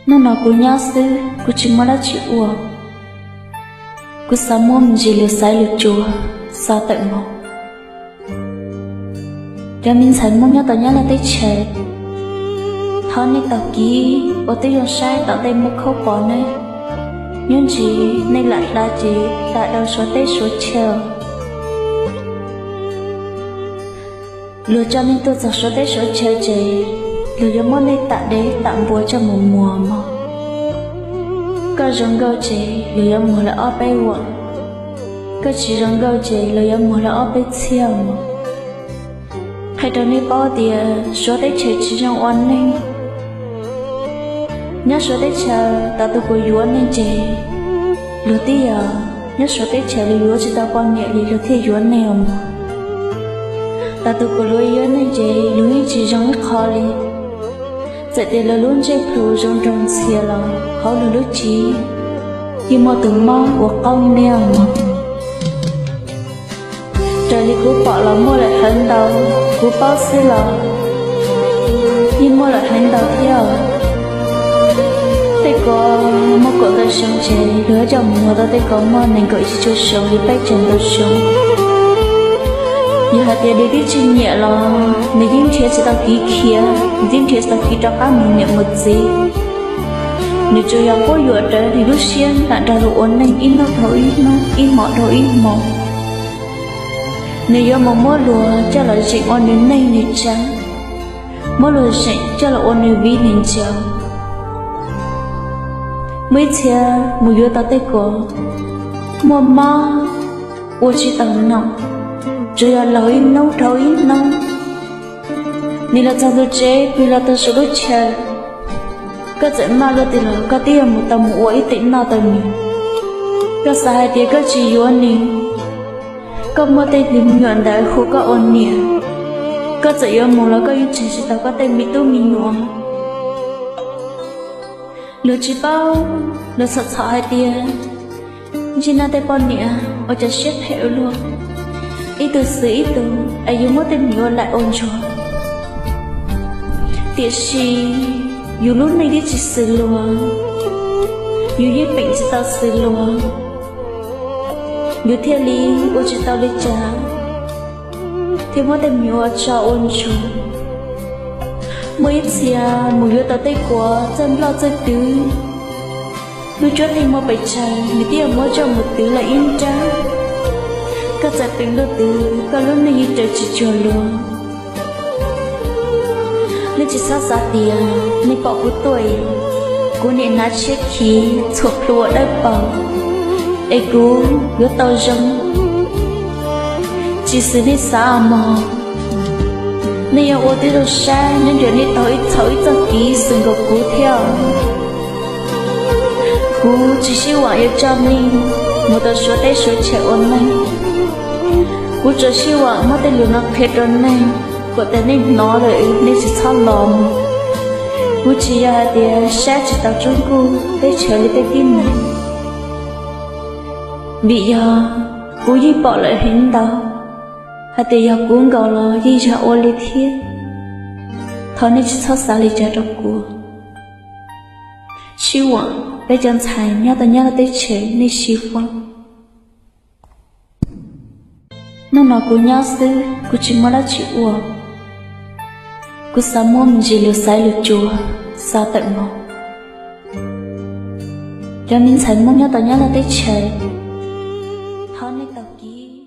Hnub no kuv nyob xwb, kuv tsis muaj dab tsi ua. Kuv xav muab me ntsis lus xaiv lus tsuas xa tawm mus. Cov me ntxhais Hmoob nyob tom Nyab Laj teb chaws, thov nej tau kis ua tib zoo saib tom ntej muaj khaub pom ne. Nyob ntsis nej lam hla ces hla rau Suav teb Suav chaw. Luag coj nej tuaj txog Suav teb Suav chaw ces luag yuav muab nej tam dev tam npua coj mus muag mog. Koj zoo nkauj ces luag yuav muag lawm ob peb vuam, koj tsis zoo nkauj ces luag yuav muag lawm ob peb txhiab mog. Qhia rau nej paub tias Suav teb chaws tsis zoo ua neeg. Nyob Suav teb chaws, thaum tus kuv yuav nej ces luag tib yog, nyob Suav teb chaws luag yuav tsis tau poj niam li luag thiaj yuav nej os mog. Thaum tus kuv luav yuav nej ces luag yeej tsis zoo ib qho li. Txawm tias luag lub ntsej plhu zoo nraug ntxhias los hauv luag lub cev yeej muaj tus mob uas qaub nyiab mog. Raws li kuv pom los muaj lawm heev ntau, kuv paub xwb los yeej muaj lawm heev ntau thiab. Tej ko muaj kaum tawm xyoo ces luag coj mus muag tau tej ko muaj nees nkaum tsib caug xyoo li peb caug ntau xyoo. Yog hais tias nws twb tsis nyiam los nws yeej nrhiav tsis tau kev khiav, nws yeej nrhiav tsis tau kev rov qab mus niam mus txiv. Nws tsuas yog quab yuam rawv nws lub siab nram nrog luag ua neej ib hnub dhau ib hnub, ib hmo dhau ib hmo. Nws yuav mus muab luag coj los zeem ua nws neej nws tsav, muab luag zeem coj los ua nws viv nws ncaus. Muaj ib txhia mus yuav tau tej ko muaj mob ua tsis tau nom, tsuas yog laug ib hnub dhau ib hnub. Nws los txog ntua tsev, pw los tau saum lub chaw, koj txawm maj luaj twg los koj twb yuav mus tau mus ua ib teem noj tau nws. Koj xav hais tias koj tsis yuav nws, koj muaj tej me nyuam ntawd hu koj ua niam, koj txawm yuav mus los koj yeej tseg tsis tau koj tej me tub me nyuam. Luag tsis paub, luag txhom txhom hais tias ntsej noj tej poj niam ua cas siab phem ua luaj, ib tug xwm ib tug es yus muab tej me nyuam ua laim ua ntsuag. Tiam sis yus lub neej twb tsis xws luag, yus yeej peem tsis tau xws luag, yus thiaj li ua tsis tau li cas, thiaj muab tej me nyuam ua tso ua ntsuag. Muaj ib txhia mus yuav tau tej ko txawj nploj txawj twv, lub cuab theej muaj pes tsawg nws twb yuav muab coj mus twv los ib nrab. Koj txawm peem luaj twg koj lub neej yeej raws tsis cuag luag. Nej tsis txhob xav tias nej pom kuv tuaj, kuv niam hnav tshiab khiv txhuam plhu ua dawb paug es kuv yuav tau zoo. Tsis xws nej xav mog. Nej yuav ua tib zoo saib nyob ntawm nej tau ib txhaum ib txoj kev xwm nkaus kuv thiab. Kuv tsis sib vam yuav coj nej mus tau Suav teb Suav chaw ua neej. Kuv tsuas sib vam muab tej lus no qhia rau nej, kom tias nej hnov lawm nej tsis txhob los. Kuv tsis yog hais tias saib tsis taus Tsoob Kuj teb chaws li tej tib neeg, vim yog kuv yeej pom lawm heev ntau, hais tias yog kuv nkaus los yeej yog ua li thiab. Thov nej tsis txhob xav li cas rau kuv. Sib vam peb cov ntxhais nyob tau Nyab Laj teb chaws nej sib vam. Hnub no kuv nyob xwb, kuv tsis muaj dab tsi ua. Kuv xav muab me ntsis lus xaiv lus tsuas xa tawm mus. Cov me ntxhais Hmoob nyob tau Nyab Laj teb chaws, thov nej tau kis